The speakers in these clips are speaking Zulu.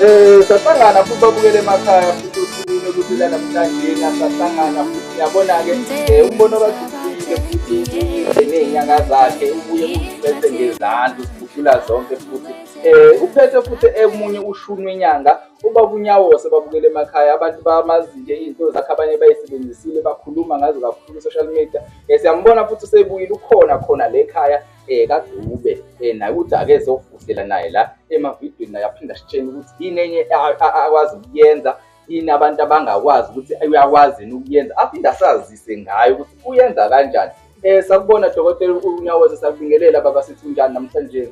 Sahlangana futhi babukele emakhaya futhi osukwini oluphila namhlanje sahlangana futhi yabona-ke umbono kaJubile futhi uze ney'nyanga zakhe ubuye uziphethe ngezandla uziguqula zonke futhi uphethe futhi emunye ushuni wenyanga ubaba uNyawose babukele emakhaya abantu bamazi-ke iy'nto zakhe abanye bayisebenzisile bakhuluma ngazo kakhulu ku-social media. Siyambona futhi usebuyile ukhona khona le ekhaya kaDube naye ukuthi ake ezofuhlela naye la emavidweni naye aphinde asitshene ukuthi yini enye akwazi ukuyenza, yini abantu abangakwazi ukuthi uyakwazi yini ukuyenza, aphinde asazise ngayo ukuthi uyenza kanjani. Sakubona Dokotela uNyawose, sakubingelela baba, sithi unjani namhlanje?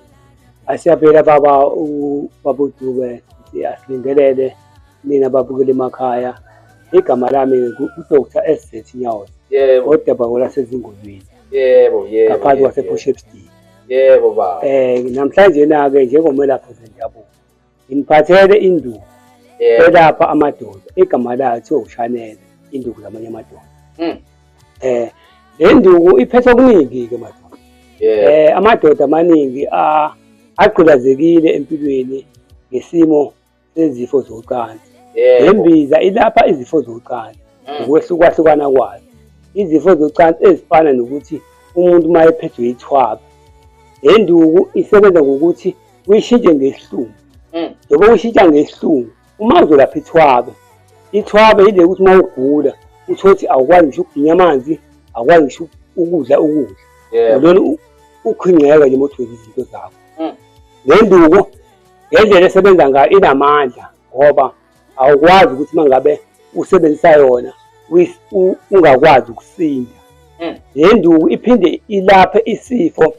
Asiyaphila baba, ubaba uDube, asibingelele nina babukela emakhaya. Igama lami ngu-Dr SZ Nyawose. Yebo. Odaba ngolaseZingolweni. Yebo, yebo. Ngaphansi yebo, kwase-Port Shepstone. Yebo baba. Namhlanje na-ke njengomelaphi wendabuko nginiphathele induku elapha amadoda, igama layo kuthiwa uShanele, induku zamanye amadoda. Le nduku iphethe okuningi-ke madoda. Amadoda amaningi agqilazekile empilweni ngesimo sezifo zocansi. Le mbiza ilapha izifo zocansi ngokwehlukahlukana kwazo. Izifo zocansi ezifana nokuthi umuntu uma ephethwe yithwaba, le nduku isebenza ngokuthi uyishintshe ngesihlungu. Njengoba uyishintsha ngesihlungu, uma uzolapha ithwabe, ithwabe yile ukuthi uma ugula uthole ukuthi awukwazi ngisho ukuginya amanzi, awukwazi ngisho ukudla ukudla. Ulona ukhingceka nje uma uthwele izinto zakho. Le nduku ngendlela esebenza ngayo inamandla ngoba awukwazi ukuthi uma ngabe usebenzisa yona ungakwazi ukusinda. Le nduku iphinde ilaphe isifo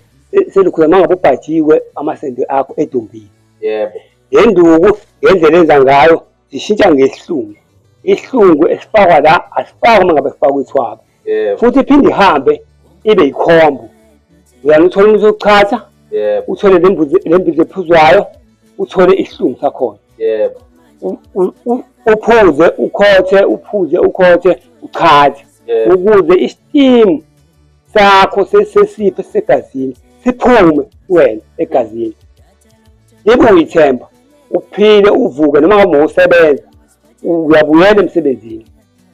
selukhuza uma ngabe ubhajiwe amasende akho edumbile. Yebo. Le nduku ngendlela enza ngayo zishintsha ngesihlungu. Isihlungu esifakwa la asifakwa uma ngabe kufakwa ithwaba. Yebo. Futhi iphinde ihambe ibe yikhombo. Uyani uthole umuthi wokuchatha, Yebo. uthole le mbiza ephuzwayo, uthole isihlungu sakhona. Yebo. Uphuze ukhothe, uphuze ukhothe, uchathe. Yebo. Ukuze isitimu sakho sesifo esisegazini siphume wena egazini. Libe uyithemba, uphile uvuke noma ngabe usebenza, uyabuyela emsebenzini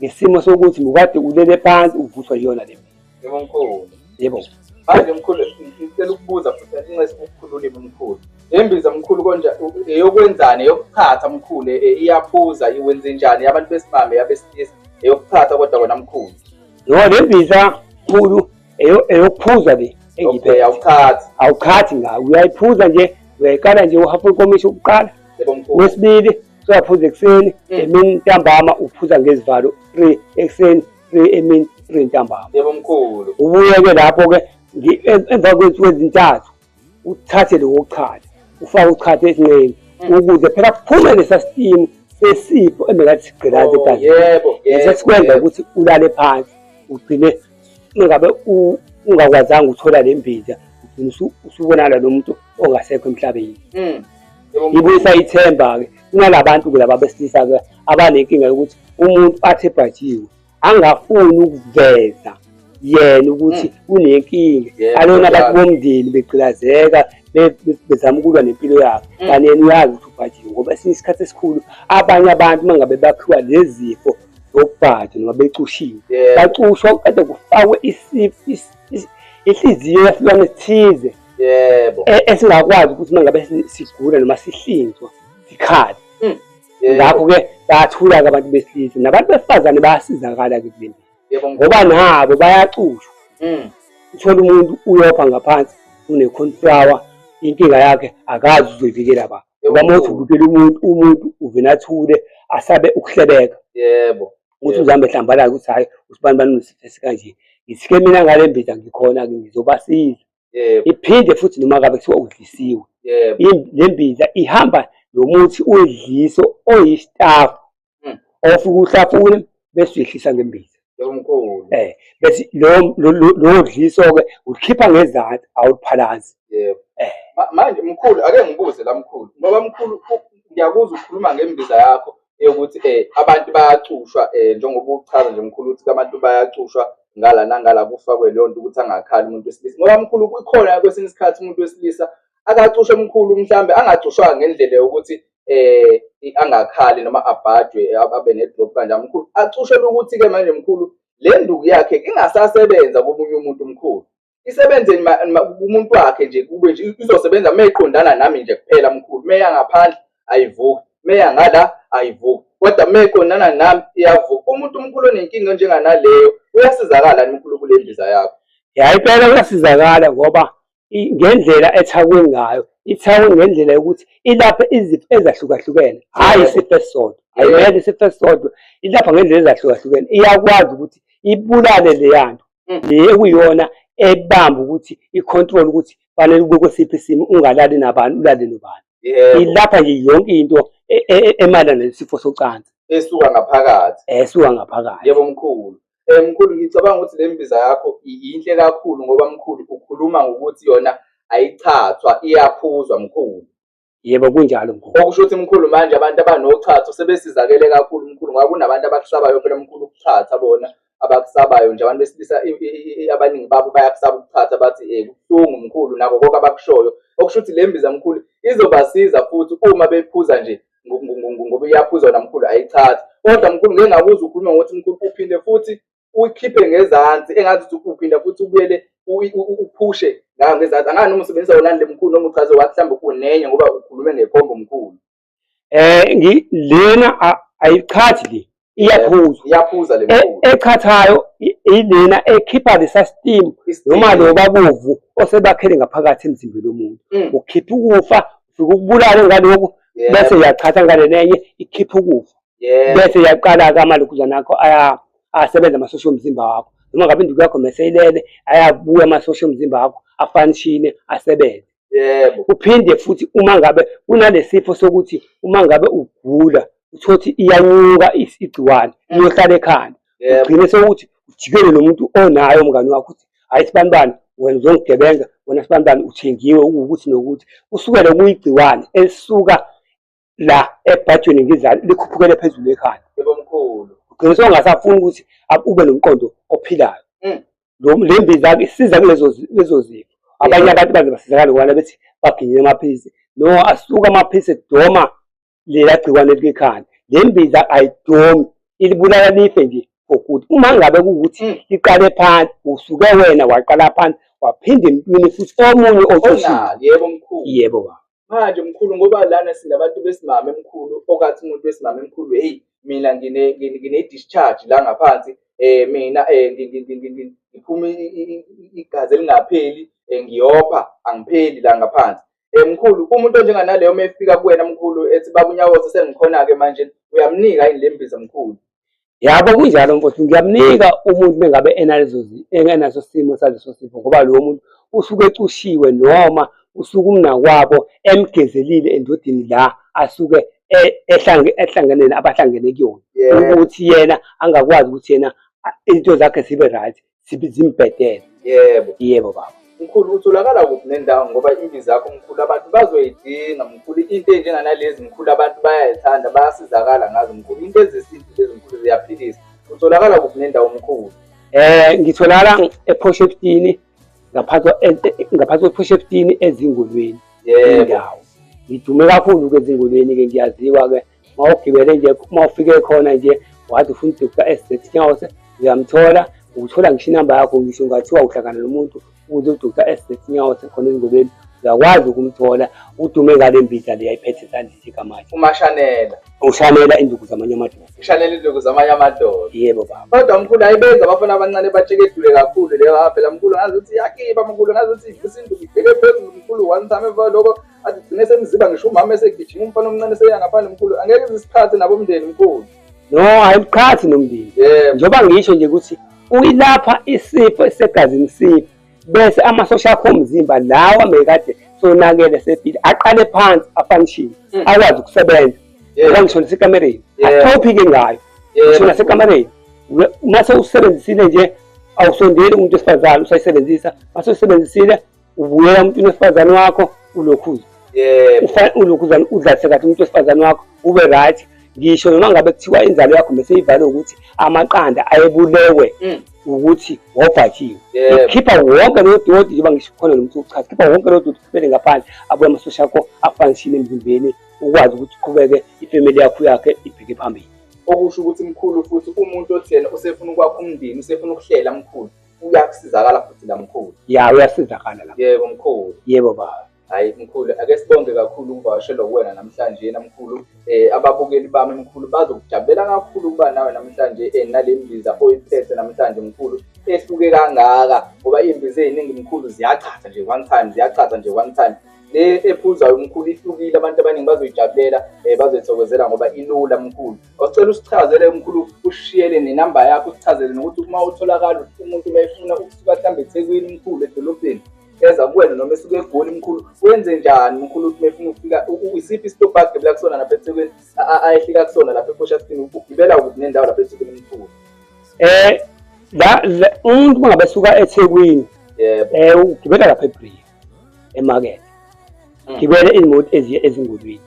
ngesimo sokuthi mukade ulele phansi uvuswa yiyona le mpilo. Yebo mkhulu. Yebo. Manje mkhulu ngicela ukubuza futhi inxese ukukhululile mkhulu. Le mbiza mkhulu konje eyokwenzani, eyokuchatha mkhulu, iyaphuza, iwenze njani abantu besimame abesilisa, eyokuchatha kodwa kona mkhulu. No, le mbiza mkhulu eyokuphuza le engiphethe. Okay, awuchathi. Awuchathi ngayo, uyayiphuza nje, uyayiqala nje uhafu inkomishi ukuqala. Yebo mkhulu. Wesibili usuyaphuza ekuseni, emini ntambama uphuza ngezivalo 3 ekuseni, 3 emini, 3 ntambama. Yebo mkhulu. Ubuye-ke lapho-ke emva kwezinsuku ezintathu uthathe lowo chatha ufake uchatha esinqeni ukuze phela kuphume lesa sitimu sesifo ebekathi sigqilaza Oh, egazini. yebo, Lesa yebo, sikwenza yebo. ukuthi ulale phansi ugcine ungabe ungakwazanga ukuthola le mbiza, ugcine usubonakala lo muntu ongasekho emhlabeni. Yebo, mkhulu. Ibuyisa ithemba-ke kunalabantu-ke laba besilisa-ke abanenkinga yokuthi umuntu athi ebhajiwe angafuni ukuveza yena ukuthi unenkinga, alona abantu bomndeni begqilazeka bezama ukulwa nempilo yakhe, kanti yena uyazi ukuthi ubhajiwe. Ngoba esinye isikhathi esikhulu abanye abantu uma ngabe bakhiwa lezi zifo zokubhaja noma becushiwe, bacushwa kade kufakwe inhliziyo yesilwane esithize esingakwazi ukuthi uma ngabe sigula noma sihlinzwa sikhale. Ngakho-ke bayathula-ke abantu besilisa nabantu besifazane bayasizakala-ke kule mpilo. Ngoba nabo bayacushwa. Uthola umuntu uyopha ngaphansi une-cornflower, inkinga yakhe akazi uzoyivikela ba. Ngoba uma uthi uvikela umuntu, umuntu uvele athule asabe ukuhlebeka. Ukuthi uzihambe ehlambalaza ukuthi hhayi usibani bani unesifo esikanje. Ngithi-ke mina ngale mbiza ngikhona-ke ngizobasiza. Iphinde futhi noma ngabe kuthiwa udlisiwe. Le mbiza ihamba nomuthi wedliso oyisitafu. Ofike uhlafune bese uyehlisa ngembiza. Yebo mkhulu. Bese lo dliso-ke ulikhipha ngezansi awuliphalazi. Yebo. Manje mkhulu ake ngibuze la mkhulu, ngoba mkhulu ngiyakuzwa ukhuluma ngembiza yakho yokuthi abantu bayacushwa njengoba uchaza nje mkhulu ukuthi abantu bayacushwa ngala nangala kufakwe leyo nto ukuthi angakhali umuntu wesilisa. Ngoba mkhulu kukhona kwesinye isikhathi umuntu wesilisa akacushwe mkhulu, mhlambe angacushwanga ngendlela yokuthi angakhali noma abhajwe abe ne-drop kanjalo mkhulu. Acushelwe ukuthi-ke manje mkhulu le nduku yakhe ingasasebenza komunye umuntu mkhulu. Isebenze kumuntu wakhe nje kube nje izosebenza uma iqondana nami nje kuphela mkhulu. Uma eya ngaphandle ayivuki, uma eya ngala ayivuki, kodwa uma iqondana nami iyavuka. Umuntu omkhulu onenkinga enjenganaleyo uyasizakala yini mkhulu kule mbiza yakho? Ya impela uyasizakala ngoba ngendlela ethakwe ngayo ithakwe ngendlela yokuthi ilaphe izifo ezahlukahlukene, hhayi isifo esisodwa, ayimele isifo esisodwa, ilapha ngendlela ezahlukahlukene. Iyakwazi ukuthi ibulale leya nto le ekuyiyona ebamba ukuthi i-control ukuthi fanele ube kwesiphi isimo, ungalali nabani, ulale nobani. Ilapha nje yonke into emayelana nesifo socansi esuka ngaphakathi, esuka ngaphakathi. Yebo mkhulu. Mkhulu, ngicabanga ukuthi le mbiza yakho yinhle kakhulu ngoba mkhulu ukhuluma ngokuthi yona ayichathwa, iyaphuzwa mkhulu. Yebo kunjalo mkhulu. Okusho ukuthi mkhulu manje abantu abanochatho sebesizakele kakhulu mkhulu ngoba kunabantu abakusabayo phela mkhulu ukuchatha bona abakusabayo nje abantu besilisa abaningi babo bayakusaba ukuchatha bathi kubuhlungu mkhulu nako konke abakushoyo. Okusho ukuthi le mbiza mkhulu izobasiza futhi uma bephuza nje ngoba iyaphuza wona mkhulu ayichathi. Kodwa mkhulu ngeke ngakuzwa ukhuluma ngokuthi mkhulu uphinde futhi uyikhiphe ngezansi engathi uthi uphinda futhi ubuyele uphushe ngayo ngezansi. Angani noma usebenzisa wona le mkhulu noma uchaze wathi mhlawumbe unenye ngoba ukhulume ngekhombo mkhulu. Lena ayichathi le, iyaphuza. Iyaphuza le mkhulu. Echathayo ilena ekhipha lesa steam noma lo babovu osebakhele ngaphakathi emzimbeni womuntu. Ukhipha ukufa, ufike ukubulale ngalokhu bese uyachatha ngale nenye ikhipha ukufa. Bese iyaqala-ke amalokuzana akho asebenza amasosha omzimba wakho. Noma ngabe induku yakho meseyilele ayabuya amasosha omzimba wakho afanishine asebenze. Yebo. Uphinde futhi uma ngabe kunalesifo sokuthi uma ngabe ugula uthole ukuthi iyanyuka igciwane iyohlala ekhanda. Ugcine sewuthi ujikele nomuntu onayo umngani wakho uthi hayi sibanibani wena uzongigebenga, wena sibanibani uthengiwe ukuthi nokuthi. Kusukele kuyigciwane elisuka la ebhajweni ngizalo likhuphukele phezulu ekhanda. Yebo mkhulu. Ugcine sewungasafuni ukuthi ube nomqondo ophilayo. Le mbiza isiza kulezo lezo zifo. Abanye abantu baze basizakale ngoba bethi baginyile amaphilisi. No, asuka amaphilisi edoma lela gciwane elikhanda. Le mbiza ayidomi, ilibulala life nje for good. Uma ngabe kuwukuthi liqale phansi, usuke wena waqala phansi waphinda emntwini futhi omunye ocoshile. Yebo mkhulu. Yebo baba. Manje mkhulu ngoba lana sinabantu besimame mkhulu okathi umuntu wesimame mkhulu hey mina ngine discharge la ngaphansi mina ngiphuma igazi elingapheli ngiyopha angipheli la ngaphansi. Mkhulu umuntu onjenganaleyo uma efika kuwena mkhulu ethi baba uNyawose sengikhona-ke manje uyamnika yini le mbiza mkhulu? Yabo kunjalo mfowethu, ngiyamnika umuntu mengabe enalezo enaso simo saleso sifo ngoba lowo muntu usuke ecushiwe noma usuke umnakwabo emgezelile endodeni la asuke ehlangene abahlangene kuyona ukuthi yena angakwazi ukuthi yena izinto zakhe zibe right zimbhedele. Yebo. Yebo baba. Mkhulu utholakala kuphi nendawo ngoba imbiza yakho mkhulu abantu bazoyidinga mkhulu into enjenganalezi mkhulu abantu bayayithanda bayasizakala ngazo mkhulu into ezesintu lezi mkhulu ziyaphilisa. Utholakala kuphi nendawo mkhulu? Ngitholakala ePort Shepstone ngaphansi kwePort Shepstone ezingolweni. Indawo. Ngidume kakhulu ke ezingolweni ke ngiyaziwa ke mawugibele nje uma ufike khona nje wathi ufuna uDr SZ Nyawose uyamthola, uthola ngisho inamba yakho ngisho ungathiwa uhlangana nomuntu ukuze uDr SZ Nyawose khona ezingolweni uyakwazi ukumthola udume ngale mbiza le ayiphethe esandleni igamanje. Umashanela. Ushanela induku zamanye amadoda. Ushanela induku zamanye amadoda. Yebo baba. Kodwa mkhulu ayibenza abafana abancane batsheke edule kakhulu leyo phela mkhulu ngazi ukuthi yakiba mkhulu ngazi ukuthi ivusa induku ibheke phezulu mkhulu one time emva lokho athi gcine semziba ngisho umama esegijima umfana omncane seya ngaphandle mkhulu angeke izisikhathi nabomndeni mkhulu. No, ayiqhathi nomndeni. Njengoba ngisho nje ukuthi uyilapha isifo esegazini sifo bese amasosha akho omzimba lawa mekade sonakele sepile aqale phansi afunction akwazi ukusebenza. Ngoba ngisho nasekamereni asithophi-ke ngayo ngisho nasekamereni mase usebenzisile nje awusondeli umuntu wesifazane usayisebenzisa mase usebenzisile ubuyela umuntu wesifazane wakho ulokhuza. Ulokhuzana udlalise kahle umuntu wesifazane wakho ube right. Ngisho noma ngabe kuthiwa inzalo yakho bese ivalwe ukuthi amaqanda ayebulewe. Ukuthi wobhajiwe, ikhipha wonke lo doti, njengoba ngisho khona nomuntu uchaza, khipha wonke lo doti uphele ngaphandle, abuye amasosha akho afunction emzimbeni, ukwazi ukuthi uqhubeke ifamily yakho yakhe ibheke phambili. Okusho ukuthi mkhulu, futhi umuntu othi yena usefuna ukwakha umndeni, usefuna ukuhlela mkhulu, uyakusizakala futhi la mkhulu. Ya, uyasizakala la. Yebo mkhulu. Yebo baba. Hayi mkhulu, ake sibonge kakhulu ukuvakashelwa kuwena namhlanje namkhulu. Ababukeli bami mkhulu bazokujabulela kakhulu ukuba nawe namhlanje nale mbiza oyiphethe namhlanje mkhulu ehluke kangaka, ngoba iy'mbiza ey'ningi mkhulu ziyachatha nje one time, ziyachatha nje one time. Le ephuzwayo mkhulu ihlukile, abantu abaningi bazoyijabulela, bazoyithokozela ngoba ilula mkhulu. Awucela usichazele mkhulu, ushiyele nenamba yakho, usichazele nokuthi uma utholakala umuntu uma efuna ukusuka mhlawumbe eThekwini mkhulu edolobheni eza kuwena, noma esuke eGoli mkhulu, wenze njani mkhulu ukuthi mefuna ukufika, isiphi isitobhu agibela kusona lapha eThekwini, ayehlika kusona lapha ePort ugibela kuphi nendawo lapha eThekwini mkhulu? La umuntu mangabe esuka eThekwini, yebo, ugibela lapha eBria emakethe, gibele imoto eziya ezingolweni,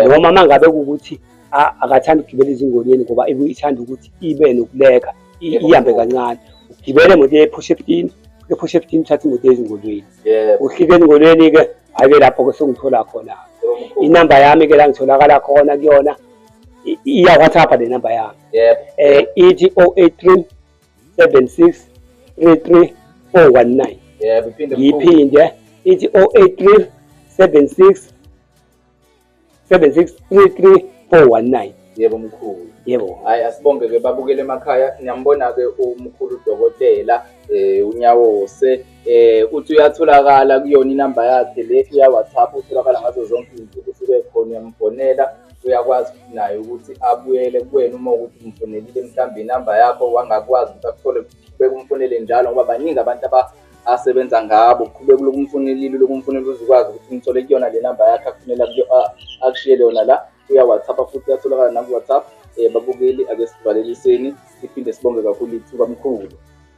noma mangabe kuwukuthi akathandi ukugibela ezingolweni ngoba ibuye ithanda ukuthi ibe nokuleka, ihambe kancane, ugibele imoto ePort Shepstone, ePort Shepstone uthathe imoto ezingolweni, uhlike ezingolweni-ke, hhayi-ke lapho-ke sengithola khona inamba yami-ke la ngitholakala khona kuyona, iya-WhatsApp le namba yami, ithi 083 76 33 419. Yebo, iphinde. Ngiyiphinde, ithi 083 76 76 33 419. Yebo mkhulu. Yebo. Hayi, asibonge-ke babukele emakhaya, niyambona-ke umkhulu udokotela uNyawose, uthi uyatholakala kuyona inamba yakhe le iya WhatsApp, utholakala ngazo zonke izinsuku usuke khona, uyamfonela, uyakwazi futhi naye ukuthi abuyele kuwena uma ukuthi umfonelile mhlawumbe inamba yakho wangakwazi ukuthi akuthole, qhubeka umfonele njalo ngoba baningi abantu asebenza ngabo, qhubeka uloku umfonelile, uloku umfonela uze ukwazi ukuthi umthole kuyona le namba yakhe akufunela kuyo, akushiyele yona la uya WhatsApp, futhi uyatholakala naku WhatsApp. Babukeli, ake sivaleliseni, siphinde sibonge kakhulu ithuba mkhulu.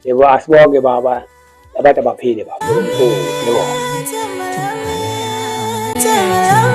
Yebo, asibonge baba, abantu abaphile baba. Yebo.